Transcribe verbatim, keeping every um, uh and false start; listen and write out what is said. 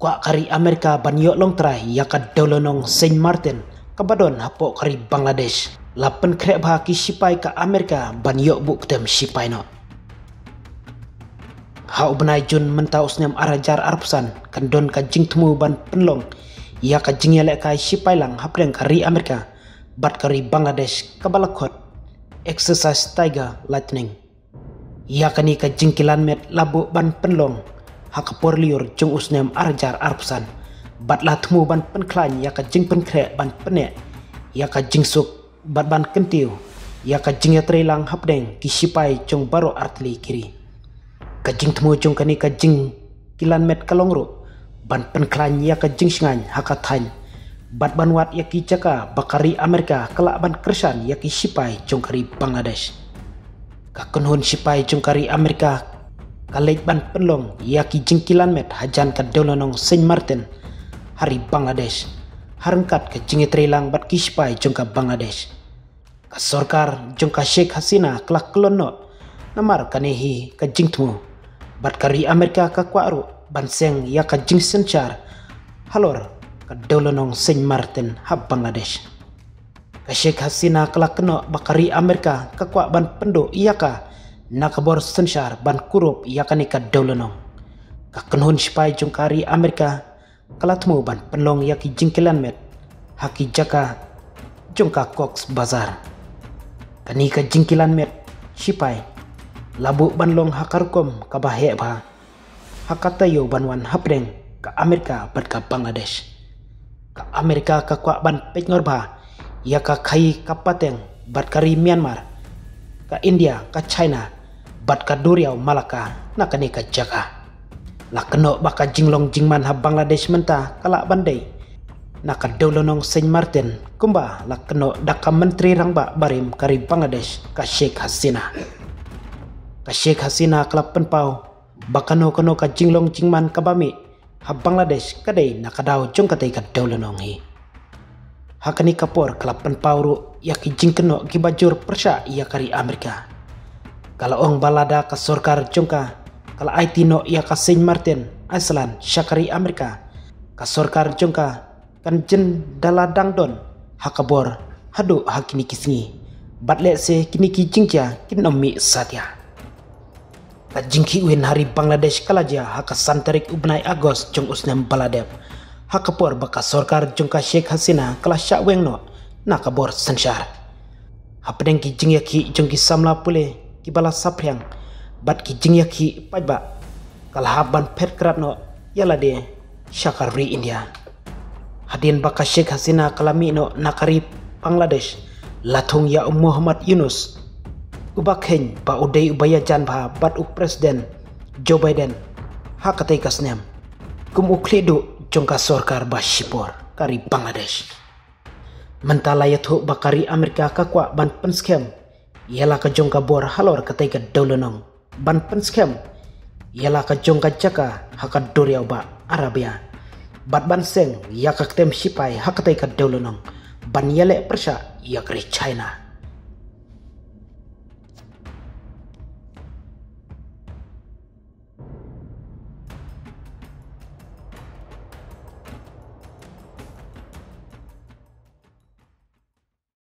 Kwah ka ri Amerika ban ïoh longtrai ïa ka dewlynnong Saint Martin kaba don hapoh ka ri Bangladesh. La pynkhreh bha ki sipai ka Amerika ban ïoh buh ktem sipai noh. Ha u bnai Jun mynta u snem ar hajar arphew san kan don ka jingthmu ban pynlong ïa ka jingïalehkai sipai lang hapdeng ka ri Amerika bad ka ri Bangladesh kaba la khot Exercise Tiger Lightning. Ïa kane ka jingkilan met la buh ban pynlong ha ka por lyiur jong u snem ar hajar arphew san bad la thmu ban pynkhlaiñ ïa ka jingpynkhreh ban pynneh ïa ka jingsuk bad ban kyntiew ïa ka jingïatreilang hapdeng ki sipai jong baroh artylli ki ri. Ka jingthmu jong kane ka jingkilan met ka long ruh ban pynkhlaiñ ïa ka jingshngaiñ ha ka thaiñ bad ban wad ïa ki jaka ba ka ri Amerika ka lah ban kyrshan ïa ki sipai jong ka ri Bangladesh. Ka kynhun sipai jong ka ri Amerika ka leit ban pynlong ïa ki jingkilan met hajan ka dewlynnong Saint Martin ha ri Bangladesh, ha ryngkat ka jingïatreilang bad ki sipai jong ka Bangladesh. Ka sorkar jong ka Sheikh Hasina ka la kyllon noh namar kane hi ka jingthmu bad ka ri Amerika ka kwah ruh ban seng ïa ka jingsynshar halor ka dewlynnong Saint Martin ha Bangladesh. Ka Sheikh Hasina ka la kynnoh ba ka ri Amerika ka kwah ban pynduh ïa ka na ka bor synshar ban kurup ïa kane ka dewlynnong. Ka kynhun sipai jong ka ri Amerika ka la thmu ban pynlong ïa ki jingkilan met ha ki jaka jong ka Cox Bazar. Kane ka jingkilan met sipai la buh ban long ha ka rukom kaba heh bha ha ka taïew ban wan hapdeng ka Amerika bad ka Bangladesh. Ka Amerika ka kwah ban peit ngor bha ïa ka khaii ka pateng bad ka ri Myanmar, ka India, ka China bad ka duriaw Malacca na kane ka jaka. La kynnoh ba ka jinglong jingman ha Bangladesh mynta ka lah ban dei na ka dewlynnong Saint Martin, kumba la kynnoh da ka Myntri Rangbah barim ka ri Bangladesh, ka Sheikh Hasina. Ka Sheikh Hasina ka la pynpaw ba kano kano ka jinglong jingman kaba mih ha Bangladesh ka dei na ka daw jong katei ka dewlynnong hi. Ha kane ka por ka la pynpaw ruh ïa ki jingkynnoh kiba jur pyrshah ïa ka ri Amerika. Ka la ong ba lada ka sorkar jong ka ka la aiti noh ïa ka Saint Martin Island sha ka ri Amerika, ka sorkar jong ka kan jin da la dang don ha ka bor haduh ha kine ki sngi bad lehse kine ki jingkhia kin ym mih satia. Ka jingkhih win ha ri Bangladesh ka la jia ha ka san tarik u bnai August jong u snem ba la dep, ha ka por ba ka sorkar jong ka Sheikh Hasina ka la shah weng noh na ka bor synshar. Hapdeng ki jingïakhih jong ki samla pule kiba la saphriang bad ki jingïakhih paidbah, ka la hap ban phet krad noh ïa lade sha ka ri India. Hadien ba ka Sheikh Hasina ka la mih noh na ka ri Bangladesh, la thung ïa u Muhammad Yunus, uba kheiñ ba u dei uba ïajan bha bad u President Joe Biden ha katei ka snem kum u khlieh duh jong ka sorkar ba shipor ka ri Bangladesh. Mynta la ïathuh ba ka ri Amerika ka kwah ban pynskhem ïa la ka jong ka bor halor katei ka dewlynnong, ban pynskhem ïa la ka jong ka jaka ha ka duriaw bah Arabia, bad ban seng ïa ka ktem sipai ha katei ka dewlynnong ban ïaleh pyrshah ïa ka ri China.